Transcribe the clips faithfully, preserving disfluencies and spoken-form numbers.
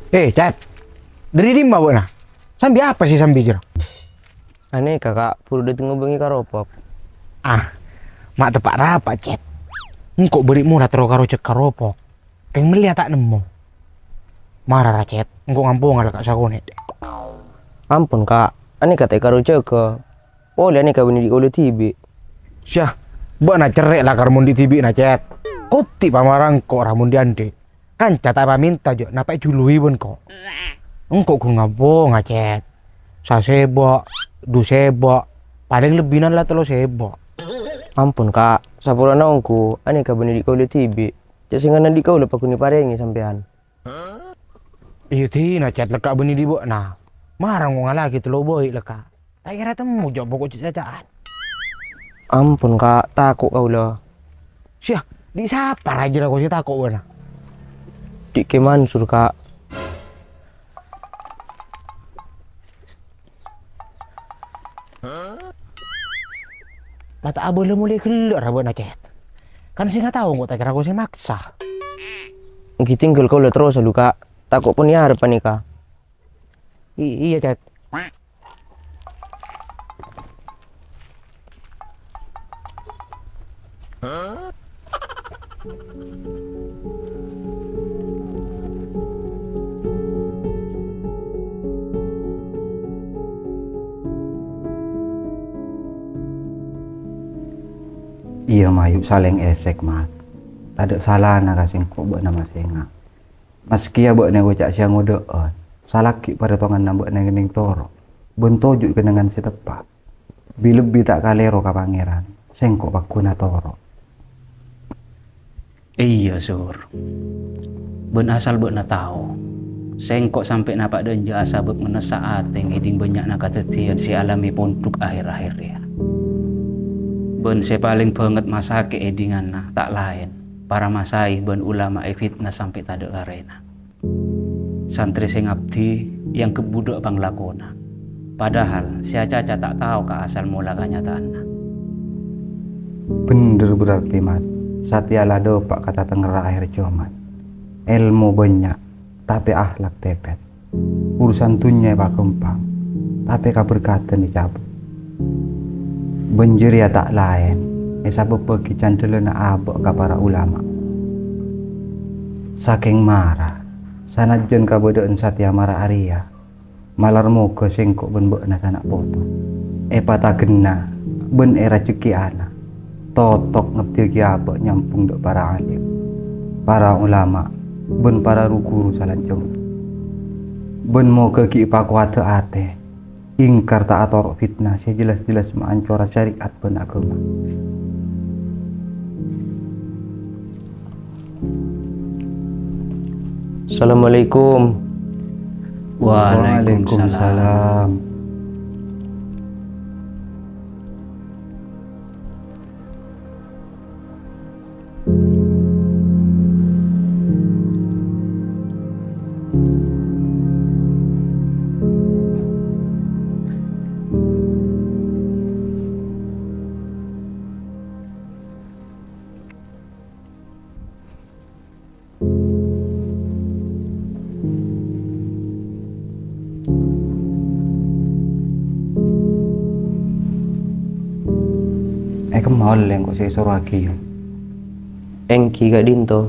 Eh, Cet. Dâri dimma bâ'na? Sambi apa sè sambi jârèya? Anèka, Ka', buru dâteng ngobângè karopok. Ah, ma' teppa' rapa, Cet. Engko' bâri' mora terro karojâk karopok. Kèng mellèya ta' nemmo. Mara ra, Cet, engko' ngamponga la Ka' sakonè'. Ampon, Ka', anèka ta' èkarojâghâ. Polè anèka bânnè dhi' kaulâ dhibi'. Syah, bâ'na cerrè' lakar mon dhi' dhibi'na, Cet. Kodhi' pamara engko' ra mon dhi' andi'. Kanca ta' èpamènta jâ' napa èjuluwi bân ko'. Engko' ghun ngamponga, Cet. Sasèba', du sèba', palèng lebbina la tello sèba'. Ampon, Ka', sapolana ongghu, anèka bânnè dhi' kaulâ dhibi'. Jâ' sèngana dhi' kaulâ paghun èparèngè sampèyan. Iyâ, dina, Cet, lekka' bânnè dhi' bâ'na. Mara ngongallaghi tello bhâi lekka'. Ta' kèra temmo jâ' poko' cè'-caca'an. Ampon, Ka', tako' kaulâ. Syah, dhi' sapa rajâ la ko' sè tako' bâ'na? Dhi' Kè Mansur, Ka'. Mata abâlâ molè ghellâ' ra bâ'na, Cet. Kan sènga' tao engko' ta' kèra ko' sè maksa. Ènggi tinggal kaulâ terros, lu, Ka'. Tako' pon èarep panèka. I-, iyâ, Cet. Iyâ, mayu' salèng èsèk, Mat. Tadâ' salana ka sèngko' bâ'na masènga'. Maskèya bâ'na èkoca' sè angodâ'ân, salaghi' parètonganna bâ'na kennèng toro' bân toju' kennengngan sè teppa'. Bi-lebbi ta' kalèro ka Pangèran, sèngko' pagghun atoro'. Iyâ, Sur. Bân asal bâ'na tao, sèngko' sampè' napa' dânjâ asabâb nganèssa atè ngèdhing bânnya'na kadhâddhiyân sè èalamè pondhuk akhèr-akhèr rèya. Bân sè palèng bânget masakè' èdhinganna ta' laèn, para masaè bân ulama èfitna sampè' tadâ' karèna. Santrè sè ngabdi èangghep budhâk panglakona, padahal sè acaca ta' tao ka asal mola kanyata'anna. Bhendher berarti, Mat. Satèya la dâpa' ka tatangngerra akhèr jhâman. Èlmo bânnya', tapè akhlak tèpèt. Urusan dhunnya èpaghâmpang, tapè kaberkadhân ècabut. Bân jârèya ta' laèn èsabâbbhâghi candhâlâna abâ' ka para ulama. Sakèng mara, sanajjân kabâdâ'ân satèya mara arèya, malar moghâ sèngko' bân bâ'na sana' poto èpataghenna bân èrajhekkè'ana. Totok ngabdiyâghi abâ' nyambhung dâ' para alim, para ulama, bân para ru-ghuru salanjhângnga. Bân moghâ ghi' èpakowada atè, èngkar ta' atoro' fitna sè jelas-jelas maancora syariat bân aghâma. Assalamualaikum. Waalaikumsalam. È kemma ollè engko' sè èsorowaghi, yâ? Èngghi, ka'dinto.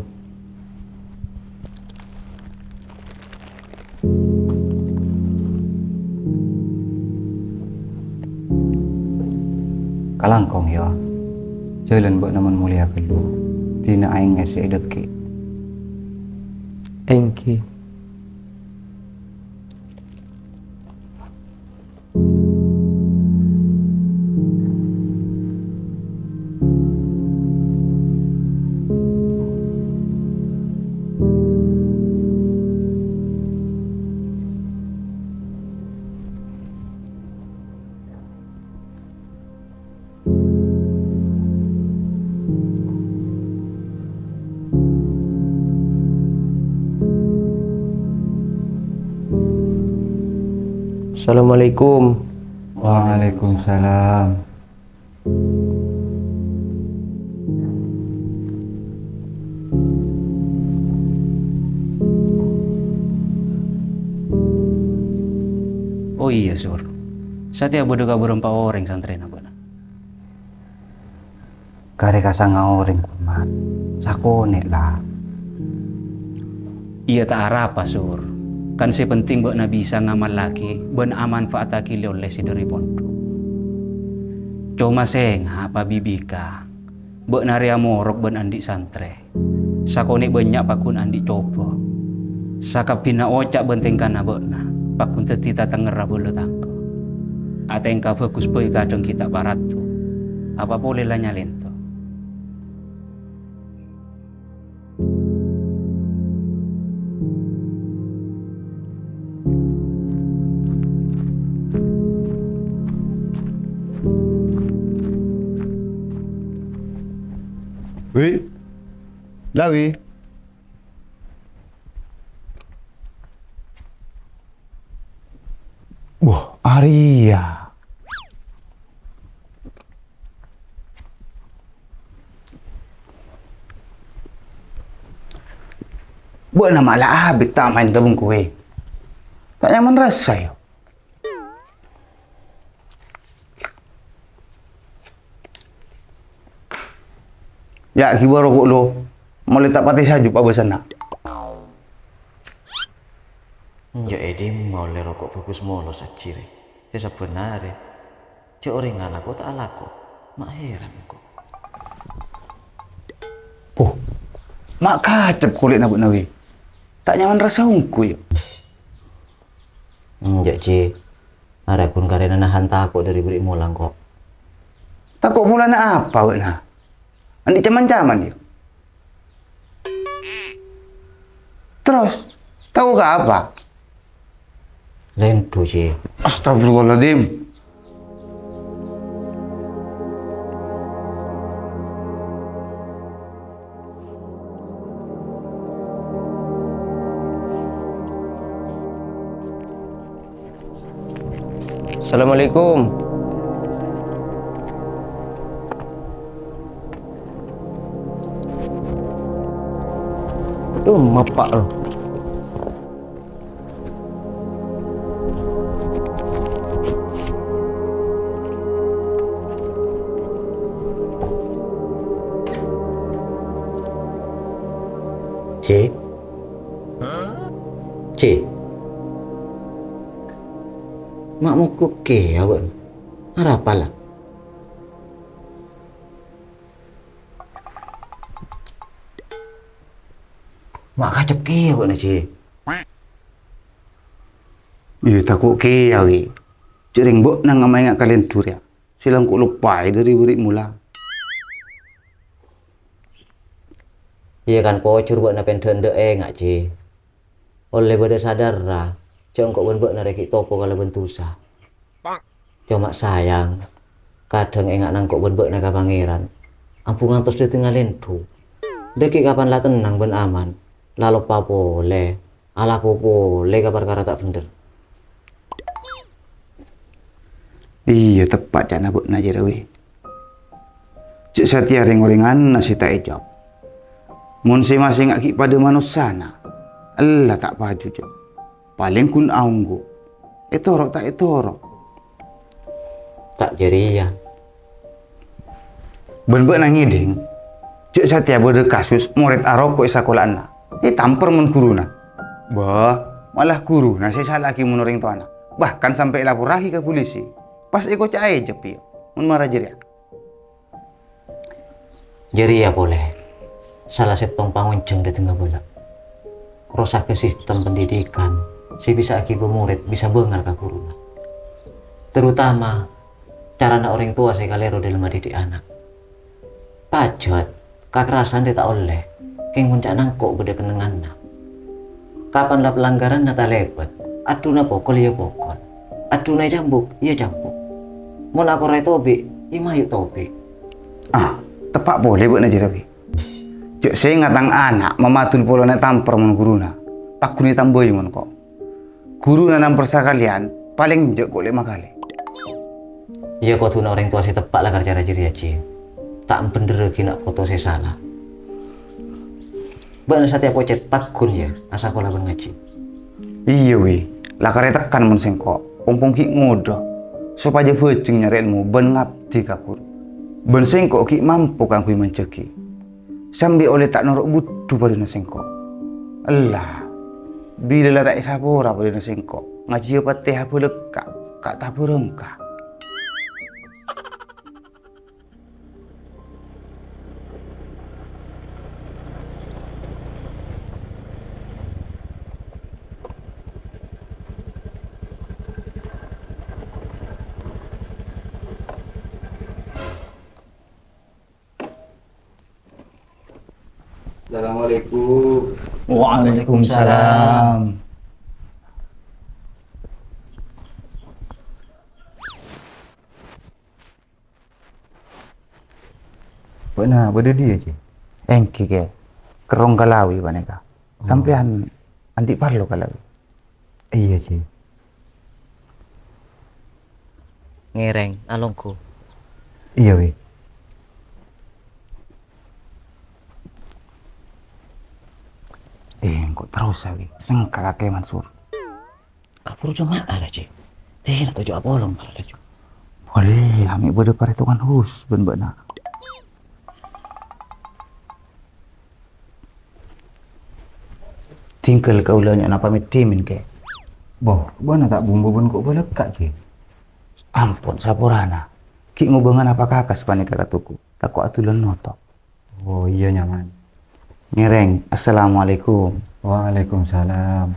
Kalangkong, yâ. Jhâlân bâ'na mon molèya ghâllu. Dina aèng ngèssè'è dhâggi'. Èngghi. Assalamualaikum. Waalaikumsalam. Oh iyâ, Sur. Satèya bâdâ ka bârâmpa orèng santrèna bâ'na? Karè ka sanga orèng, Mat. Sakonè', la. Iyâ, ta' arapa, Sur. Kan sè penting bâ'na bisa ngamallaghi bân amanfaattaghi lè-ollè sè dâri pondhuk. Coma sènga' apa bibika, bâ'na rèya morok bân andi' santrè. Sakonè' bânnya' pagghun andi' coba. Sakabbhiyânna oca' bân tèngkana bâ'na pagghun dhâddhi tatengngerra bâlâ tangka. Atèngka bhâghus bhâi kadhâng ghi' ta' paraddu. Apa polè la nyalènto? Wi. La, Wi. Wah, arèya. Bâ'na ma' la abit ta' maèn ka bengko, Wi. Ta' nyaman rassa, yâ. Yâ, ghibâ roko' lo, molaè ta' patè sajup abâsanna. Enjâ' è dimma ollè roko' bhâghus molos ajiyâ rè. Sè sabbhân arè, jhâ' orèng alako ta' alako, ma' heran ko'. Poh, ma' kacep kolè'na bâ'na, Wi. Ta' nyaman rassa ongghu, yâ. Enjâ', Ji. Arè ghun karèna nahan tako' dâri bâri' molang, ko'. Tako' polana apa, bâ'na? Andi' caman-caman, yâ? Terros, tako' ka apa? Lèndhu, Ji. Astagfirullahaladzim. Assalamualaikum. Aduh, mapak lo. Cè'? Cè'? Ma' mogok kèya bâ'na? Arapa la? Ma' kacep kèya bâ'na, Cè'? Iyâ, tako' kèya, Wi. Jhâ' rèng bâ'na nga'-maènga' ka lèndhu rèya. Sè la engko' loppaè dâri bâri' mola. Iyâ kan pojhur bâ'na pèn dâ'-endâ' enga', Ji. Ollè bâdâ sadhârâ, jhâ' engko' bân bâ'na rè ghi' topo kalabân dusa. Coma sayang, kadhâng enga'na engko' bân bâ'na ka Pangèran, ambu ngantos dâddhi ngalèndhu. Dâgghi' kapan la tennang bân aman, la loppa polè, alako polè ka parkara ta' bhendher. Iyâ, teppa' ca'na bâ'na jârèya, Wi. Jhâ' satèya rèng-orènganna sè ta' èjhâ'. Mon sè masènga' ghi' padâ manossana, ella ta' paju, jhâ'. Palèng ghun aongghu. Ètoro' ta' ètoro'. Ta' jârèya. Bân bâ'na ngèdhing, jhâ' satèya bâdâ kasus morèd aroko' è sakola'anna, ètamper mon ghuruna. Bâh, malah ghuruna sè èsala'aghi mon orèng towana. Bahkan sampè' èlaporraghi ka polisi. Pas èkoca' èjhâ' pèyo, mon mara jârèya. Jârèya polè sala sèttong pangonjhâng dâtengnga bâlâ. Rosaghâ sistem pendidikan sè bisa aghibâ morèd bisa bângal ka ghuruna. Terutama carana orèng towa sè kalèro dâlem adidik ana'. Pajhât, kakarasan rè ta' ollè, kèng mon ca'na engko' bâdâ kennengnganna. Kapan la pelanggaranna talèbât, aduna pokol ya pokol, aduna cambuk ya cambuk. Mon akorra ètobi', ya mayu' tobi'. Ah, teppa' polè bâ'na jârèya, Wi. Jhâ' sènga' tang ana' mamadul polana ètamper mon ghuruna, pagghun ètambâi mon ko'. Ghuruna namper sakalèyan, palèng jhâ' ko' lèma kalè. Iyâ, kodhuna orèng towa sè teppa' la ka cara jârèya, Ji. Ta' bhendherraghi na' poto sè sala. Bâ'na satèya pocèt pagghun, yâ, asakola bân ngajhi. Iyâ, Wi. La karè tekkan mon sèngko'. Pong-pong ghi' ngodâ, sopajâ bhâjeng nyarè èlmo bân ngabdi ka ghuru. Bân sèngko' ghi' mampo kaangghuy manjâghi. Sambi ollè ta' noro' budhu padâna sèngko'. Ella, bilâ la ta' èsapora padâna sèngko', ngajhiyâ Fatihah bâlâkka', ka' tabârângka. Assalamualaikum. Waalaikumsalam. Bâ'na bâdâ diyâ, Ji? Èngghi, Kè. Kerrong kalawi panèka. Oh. Sampèyan andi' parlo kalawi? Iyâ, Ji. Ngèrèng, alongghu. Iyâ, Wi. Eh, engko' terros, Wi. Sengka kakè Mansur. Kabhuru jamaah, la, Ji. Dina toju' apolong, la, Ji. Boleh, la, mè' bâdâ parètongan khusus bân bâ'na. Tinggal kaulâ nyo'ona pamit dhimèn, Kè. Bo, bâ'na ta' bumbu bân ko' bâlâkka', Ji. Ampon, saporana. Ghi' ngobângana pakakas panèka ka toko. Tako' adulân noto'. Oh, iyâ, nyaman. Ngèrèng. Assalamualaikum. Waalaikumsalam.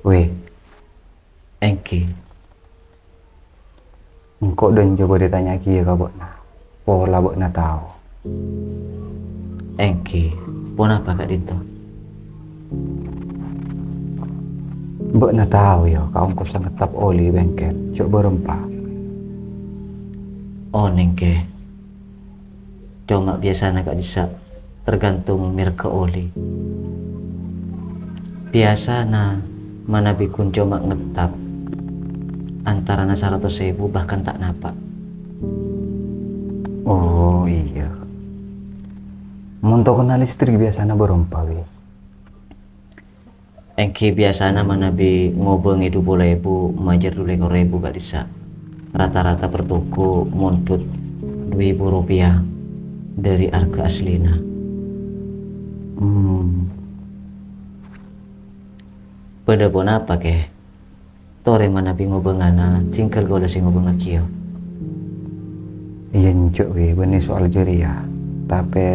Wè, èngghi. Engko' dhân jhâ' bâdâ tanya kèya ka bâ'na. Pola bâ'na tao. Èngghi, ponapa ka'dinto? Bâ'na tao, yâ, ka ongkossa ngettap oli bengkel, jhâ' bârâmpa? Onèng, Kè. Coma biyasana ka'dissa' tergantung merragga oli. Biyasana manabi ghun coma ngettap antarana saratos èbu bahkan ta' napa'. Oh, iyâ. Mon toko'na listrik biyasana bârâmpa, Wi? Èngghi biyasana manabi ngobângè dupolo èbu majâr dulèkor èbu ka'dissa'. Rata-rata per toko mondhut du èbu ropèya dhâri arghâ asllina. Hmm. Bâdâ ponapa, Kè? Torè manabi ngobângana, tinggal kaulâ sè ngobângaghi, yâ. Iyâ, enjâ', Wi, bânnè soal jârèya. Tapè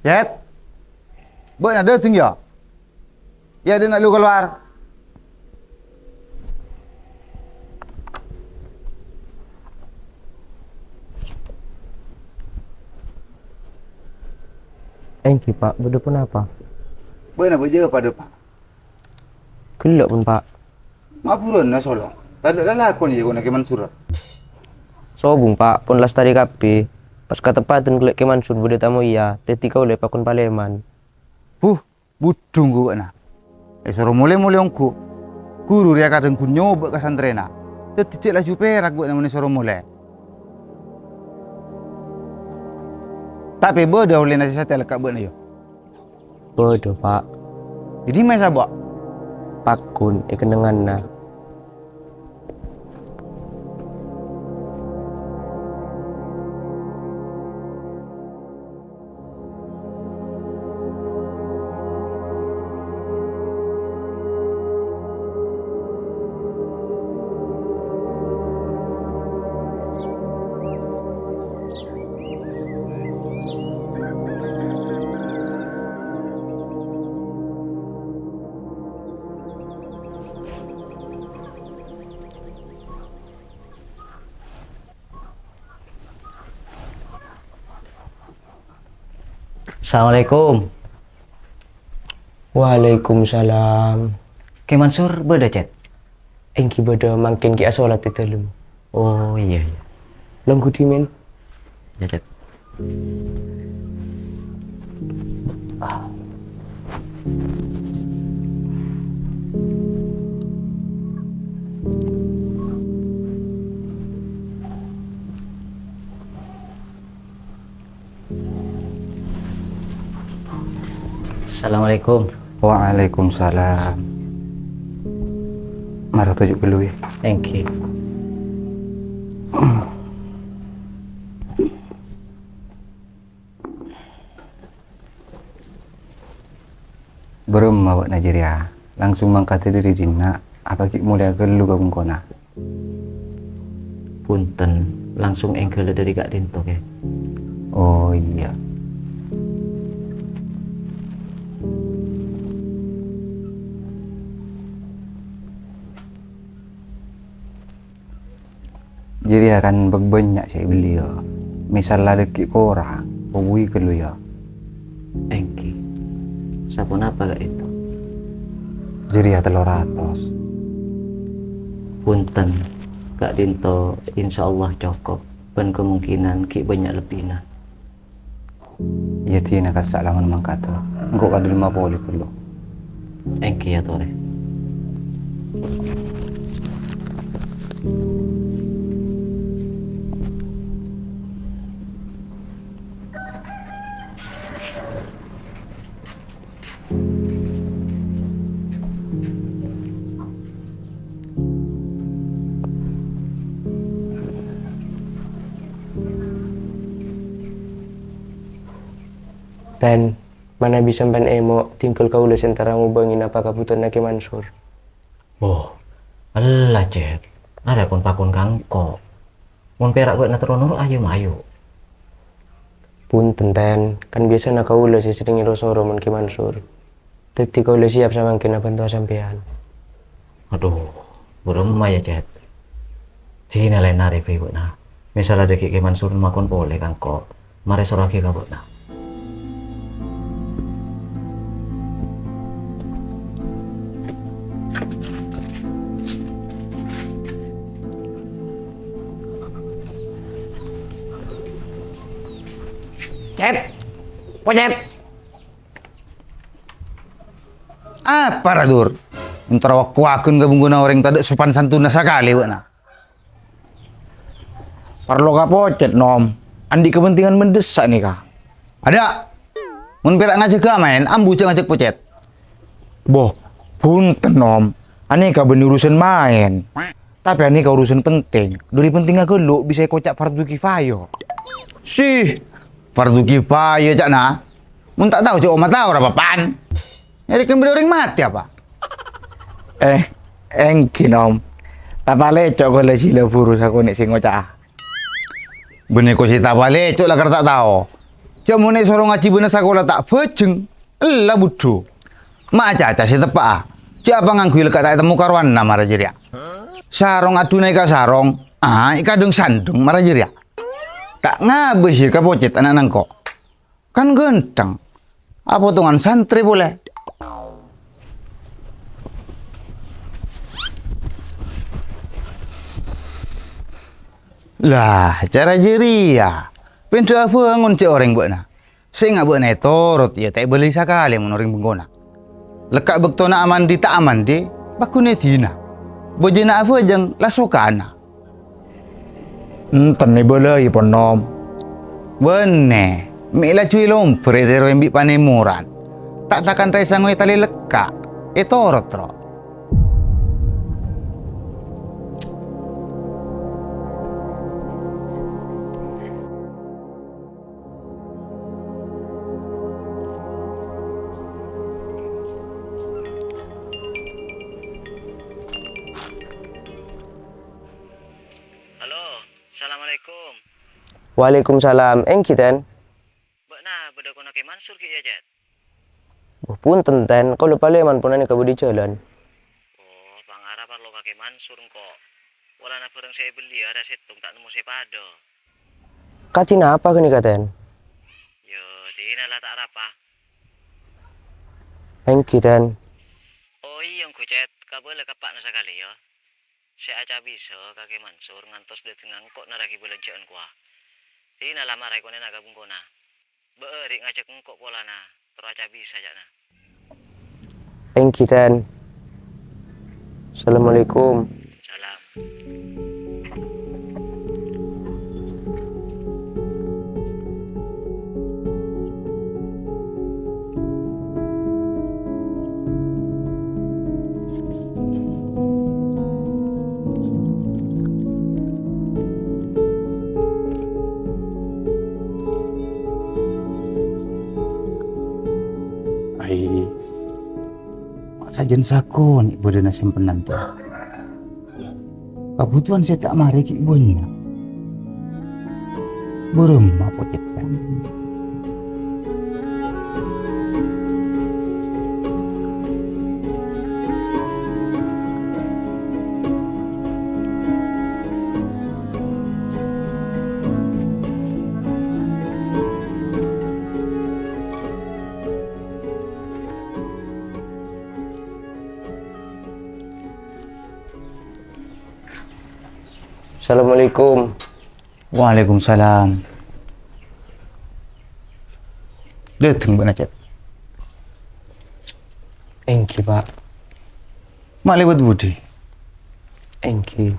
Yet, bâ'na dâteng, yâ? Yâ, dâ' na' lu kalowar. Èngghi, Pa', bâdâ ponapa? Bâ'na bâjâ padâ, Pa'? Ghellâ', pon, Pa'. Ma' bhuruwânna solo. Tadâ' lalakon, yâ, kona Kè Mansur. Sobung, Pa', pon lastarè kabbhi. Pas kateppadhân ghellâ' Kè Mansur bâdâ tamoy, yâ, dhâddhi kaulâ èpakon palèman. Huh, budhung bâ'na. Èsoro molè-molè ongghu. Ghuru rèya kadhâng ghun nyobâ' ka santrèna. Dhâddhi cè' laju pèrak bâ'na mon èsoro molè. Tapè bâdâ ollèna sè satèla ka bâ'na, yâ? Bâdâ, Pa'. È dimma èsabâ'? Paggun è kennengnganna. Assalamualaikum. Waalaikumsalam. Kè Mansur bâḍâ, Cèt? Èngghi bâḍâ, mangkèn ghi' asholat è ḍâlem. Oh, iyâ, iyâ. Longghu ḍimèn. Iyâ, Cèt. Assalamualaikum. Waalaikumsalam. Mara toju' ghâllu, yâ. Èngghi. Bârâmma bâ'na jârèya? Langsung mangkadhâ ḍâri ḍinna', apa ghi' molèya ghâllu ka bengkona? Bhunten, langsung èngghâlâ ḍâri ka'ḍinto, Kè. Oh, iyâ. Jârèya kan bâk-, bânnya' sè èbelliyâ. Misal la ḍâggi' korang, pabhuwi ghâllu, yâ. Èngghi. Saponapa ka'ḍinto? Jârèya tello ratos. Bhunten, ka'ḍinto insyaallah cokop, bân kemungkinan ghi' bânnya' lebbina. Iyâ, ḍina kassa' lamon mangkadhâ. Engko' kaḍâlem polè ghâllu. Èngghi, yâ, torè. Ten, manabi sampèyan èmo', tinggal kaulâ sè entara ngobângè napa kabhutowanna Kè Mansur. Boh, ella, Cèt. Arèya kon-pakon ka engko'. Mon pèra' bâ'na terro noro', ayo mayu. Bhunten, Ten. Kan biyasana kaulâ sè serrèng èro-soro mon Kè Mansur. Dhâddhi kaulâ siyap samangkèn abhântowa sampèyan. Adhu, bârâmma, yâ, Cèt? Ḍina laèn arè bhâi bâ'na. Misal la ḍâggi' Kè Mansur makon polè ka engko', marè soroaghi ka bâ'na. Cèt! Pocèt! Apa ra, Dur? Entara wa-, kowaghun ka bengkona orèng taḍâ' sopan santunna sakalè bâ'na. Parlo ka Pocèt, Nom. Anḍi' kepentingan mendesak nèka. Aḍâ'! Mon pèra' ngajhâghâ maèn, ambu jhâ' ngajhâk Pocèt. Boh, bhunten, Nom. Anèka bânnè urusan maèn. Tapè anèka urusan penting. Ḍâri pentingnga ghâllu bisa èkoca' fardu kifayah. Sih, fardu kifayah ca'na. Mon ta' tao jhâ' omma tao ra papa'an. Nyarè kan bâḍâ orèng matè apa? Eh, èngghi, Nom. Tapalèco' kaulâ jhilâ buru sakonè' sè ngoca'a. Bânnè ko sè tapalèco' lakar ta' tao. Jhâ' mon èsoro ngajhi bâ'na sakola ta' bhâjheng, ella budhu. Ma' acaca sè teppa'a. Jhâ' apa ngangghuy lekka' ta' ètemmo karowanna mara jârèya. Sarong aḍuna èkasarong, a, èkaḍâng-sanḍâng mara jârèya. Ta' ngabâs yâ ka Pocèt ana'na engko'. Kan ghântheng. Apotongan santrè polè. Lah, cara jârèya. Pènḍâ abângon cè' orèng bâ'na. Sènga' bâ'na ètorot, iyâ ta' èbâlâi sakalè mon orèng bengkona. Lekka' bâktona amanḍi ta' amanḍi, paggun èdina. Bâjâna abhâjâng la sokana. Enten èbâlâi, pon, Nom. Bânnè, mè' laju èlombhâr ètèro embi' panèmoran. Ta' takan rèsangngo ètalè lekka', ètorot, ro. Halo, assalamualaikum. Waalaikumsalam. Èngghi, Ten? Bâ'na bâḍâ kona Kè Mansur ghi' yâ, Cèt? Oh, bhunten, Ten. Kaulâ palèman pon anèka bâḍâ è jhâlân. Oh, pangara parlo ka Kè Mansur engko'. Polana bhârâng sè èbelliyâ arè sèttong ta' nemmo sè paḍâ. Kadhi napa ghânèka, Ten? Yâ, dina la ta' arapa. Èngghi, Ten. Oh iyâ, engko', Cèt. Kabâlâ ka eppa'na sakalè, yâ. Sè acabisa ka Kè Mansur ngantos dâteng engko' naraghi bâlânjhâ'ân kowa. Dinah la mara èkonè'na ka bengkona. Bâ'âri' ngajhâk engko' polana, terro acabisa, ca'na. Èngghi, Ten. Assalamualaikum. Salam. Ai, ma' sajân sakonè' bâdâna sèmpenan, ta'? Kabhutowan sè ta' marè ghi' bânnya'. Bârâmma pocètta? Assalamualaikum. Waalaikumsalam. Dâteng bâ'na, Cèt? Èngghi, Pa'. Ma' lèbât budi? Èngghi.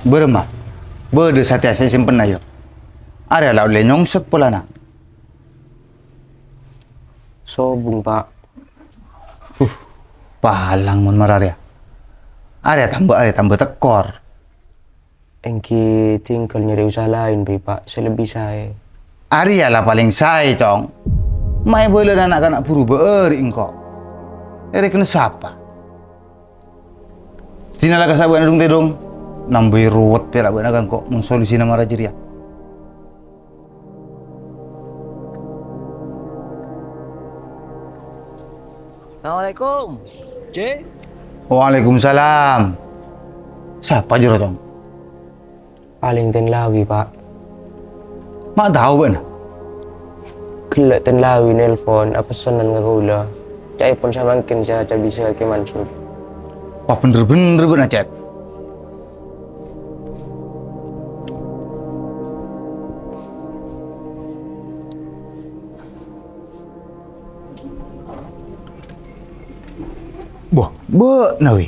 Bârâmma? Bâdâ satèya sè èsèmpen, ayo. Arèya la ollè nyongsot polana. Sobung, Pa'. Huh, palang mon mara rèya. Arèya tamba, arèya tamba tekor. Èngghi tinggal nyarè usaha laèn, bhâi, Pa', sè lebbi saè. Arèya la palèng saè, Cong. Ma' èbâlâna na'-kana' buru bâ'âri' engko'. Èrèkèn sapa? Dinah la kassa' bâ'na dung-tèdung. Nambâi ruwet pèra' bâ'na ka engko' mon solusina mara jârèya. Assalamualaikum, Cè. Waalaikumsalam. Sapa jârèya, Cong? Palèng Ten Lawi, Pa'. Ma' tao bâ'na? Ghellâ' Ten Lawi nelpon, apessenan ka kaulâ. Ca'èpon samangkèn sè acabisa Kè Mansur. Wah, bhender-bhender bâ'na, Cèt. Wah, bâ'na, wè.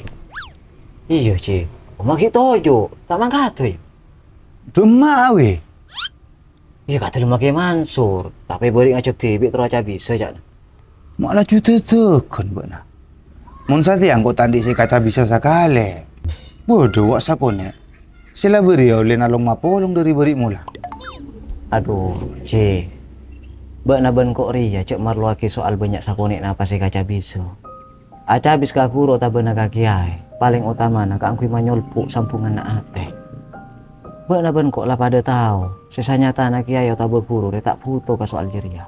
Iyâ, Cè. Omma ghi' toju', ta' mangkat, wè. Dâ'emma'a, wè. Iyâ, kadhâlem Kè Mansur, tapè bâri' ngajhâk dhibi' terro acabisa, ca'na. Ma' laju dâdâghân bâ'na. Mon satèya engko' ta' andi' sè èkacabisa sakalè. Bâdâ wa' sakonè'. Sè la bâriyâ ollè nalong mapolong dâri bâri' mola. Adu, Cè. Bâ'na bân ko' rèya jhâ' marlowaghi soal bânnya' sakonè'na apa sè èkacabisa. Acabis ka ghuru otabâna ka kèyaè, palèng otamana kaangghuy manyolpo' sambhunganna atè. Bâ'na bân ko' la padâ tao, sè sanyatana kèyaè otabâ ghuru rè ta' bhuto ka soal jârèya.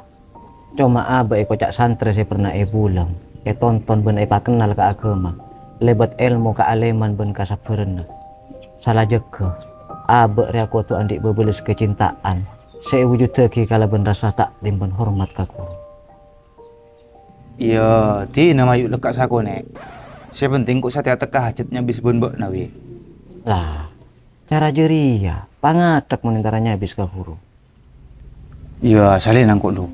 Coma abâ' èkoca' santrè sè pernah èbulâng, ètonton bân èpakennal ka aghâma, lèbât èlmo kaalèman bân kasabbhârânna. Sala jâgâ, abâ' rèya kodhu andi' bâbâles kacintaan sè èwujuddhâghi kalabân rassa ta'dhim bân hormat ka ghuru. Iyâ, dinah mayu lekka' sakonè'. Sè penting ko' satèya tekka hajhât nyabis bân bâ'na, wè. Lah, cara jârèya, pangathèk mon èntara nyabis ka ghuru. Iyâ, salèna engko' dhu.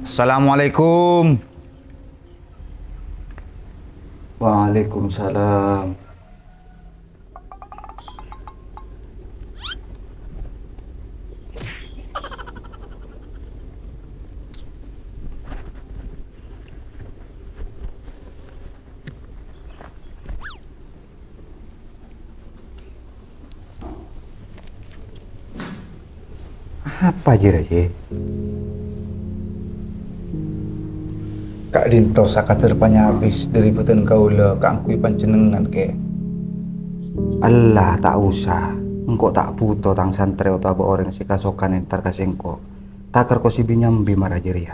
Assalamualaikum. Waalaikumsalam. Apa jâriyâ, Cè? Ka'dinto sakadhâr panyabis dhâri bhâdhân kaulâ kaangghuy panjhennengngan, Kè. Ella, ta' osa. Engko' ta' buto tang santrè otabâ orèng sè kasokan entar ka sèngko'. Takèr ko sè bi-nyambi mara jâriyâ.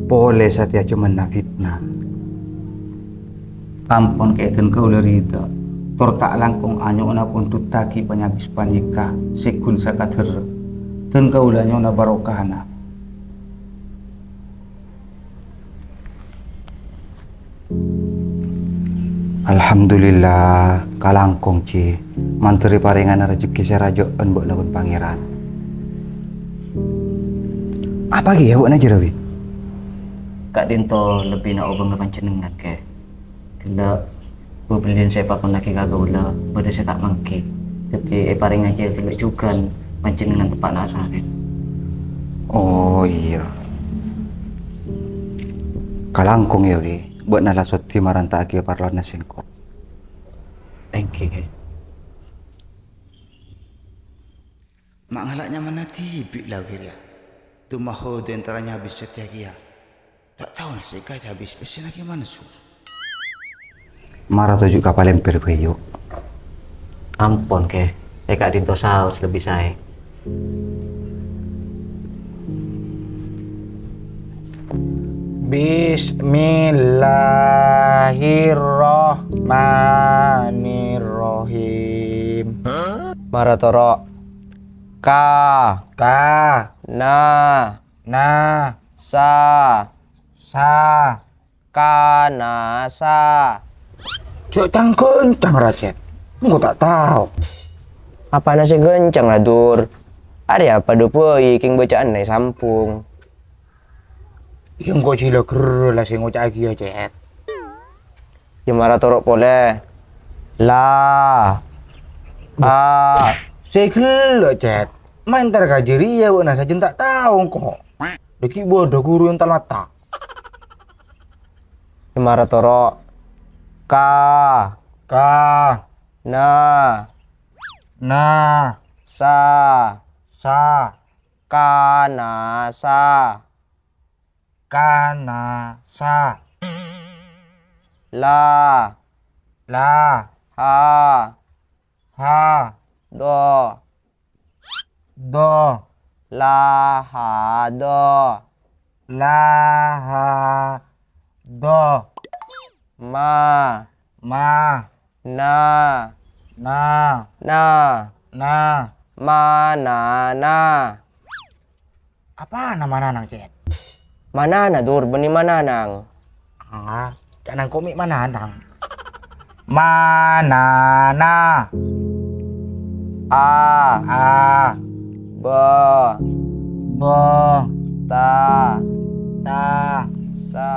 Polè satèya coma fitna. Ampon kèdhân kaulâ rida, tor ta' langkong anyo'ona pondhuttaghi panyabis panèka sè ghun sakadhâr, dhân kaulâ nyo'ona barokahna. Alhamdulillah, kalangkong, Ji. Mandhâr èparèngana rejhekkè sè rajâ'ân bâ'na bân Pangèran. Apa kèya bâ'na jâriyâ, Wi? Ka'dinto lebbina obângnga panjhennengngan, Kè. Ghellâ' bâbellin sè èpakonnaghi ka kaulâ bâdâ sè ta' mangghi. Dhâddhi èparèngaghi ghellâ' jhughân panjhennengngan teppa'na asarè. Oh, iyâ. Kalangkong, yâ, Wi. Bâ'na la soddhi maranta'aghi parlona sèngko'. Èngghi, Kè. Ma' ngala' nyamanna dhibi' la, Wi, rèya. Dumahoda entar nyabis satèya kèya. Ta' taona sè èkacabis pèssèna Kè Mansur. Mara toju' ka palèmpèr bhâi, yu. Ampon, Kè. È ka'dinto saos lebbi saè. Bismillahirrahmanirrahim. Mara toro'. Ka. Ka. Na. Na. Sa. Sa. Kanasa. Jhâ' cang-ghâncang, ra, Cèt. Engko' ta' tao. Apana sè ghâncang, ra, Dur? Arèya padâ bhâi kèng bâca'anna èsambhung. Iyâ, engko' jhilâ ghârrâ la sè ngoca'aghiyâ, Cèt. Yâ mara toro' polè. La. A. Sè ghellâ', Cèt. Ma' entar ka jâriyâ bâ'na sajân ta' tao engko'. Dhâggi' bâdâ ghuru èntal mata. Yâ mara toro'. Ka. Ka. Na. Na. Sa. Sa. Kanasa. Kanasa. La. La. Ha. Ha. Do. Do. Lahado. Lahado. Ma. Ma. Na. Na. Na. Na. Manana. Apana mananang, Cèt? Manana, Dur, bânnè mananang. Ah, ca' nangko' mè' mananang. Manana. A. A. Ba. Ba. Ta. Ta. Sa.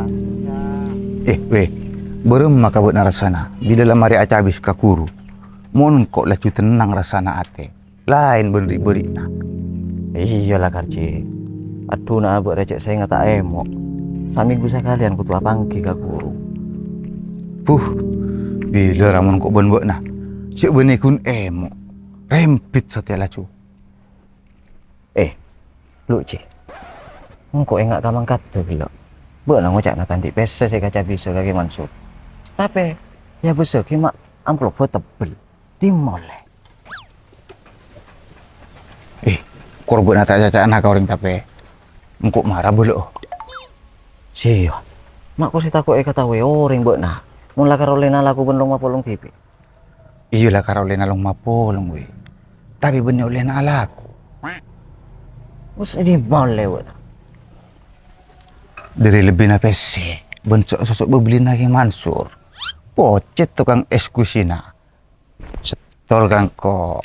Sa. Eh, wè, bârâmma ka bâ'na rassana bilâ la marè acabis ka ghuru? Mon engko' laju tennang rassana atè. Laèn bân ri'-bâri'na. Iyâ la, Karji. Adhu, na' abâ' rècè' sènga' ta' èmo'. Samènggu sakalèyan kodhu apangghi ka ghuru. Buh, bilâ ra mon engko' bân bâ'na? Cè' bânnè ghun èmo'. Rembit satèya laju. Eh, Lu, Ji. Engko' enga' ka mangkadhâ, gellâ'. Bâ'na ngoca'na ta' andi' pèssè sè èkacabisa ka Kè Mansur. Tapè, yâ bâsaghi ma' amploppa tebbel. Dimma ollè. Eh, kor bâ'na ta' caca'na ka orèng tapè. Engko' mara bâlâ'â. Siya. Ma' kor sè tako' èkataowè orèng bâ'na. Mon lakar ollèna alako bân long-mapolong dhibi'. Iyâ lakar ollèna long-mapolong, wè. Tapè bânnè ollèna alako. Terros dimma ollè bâ'na? Dhâri lebbina pèssè, bân so'-, sosok bâbellina Kè Mansur. Pocèt tokang es kusina. Setor ka engko'.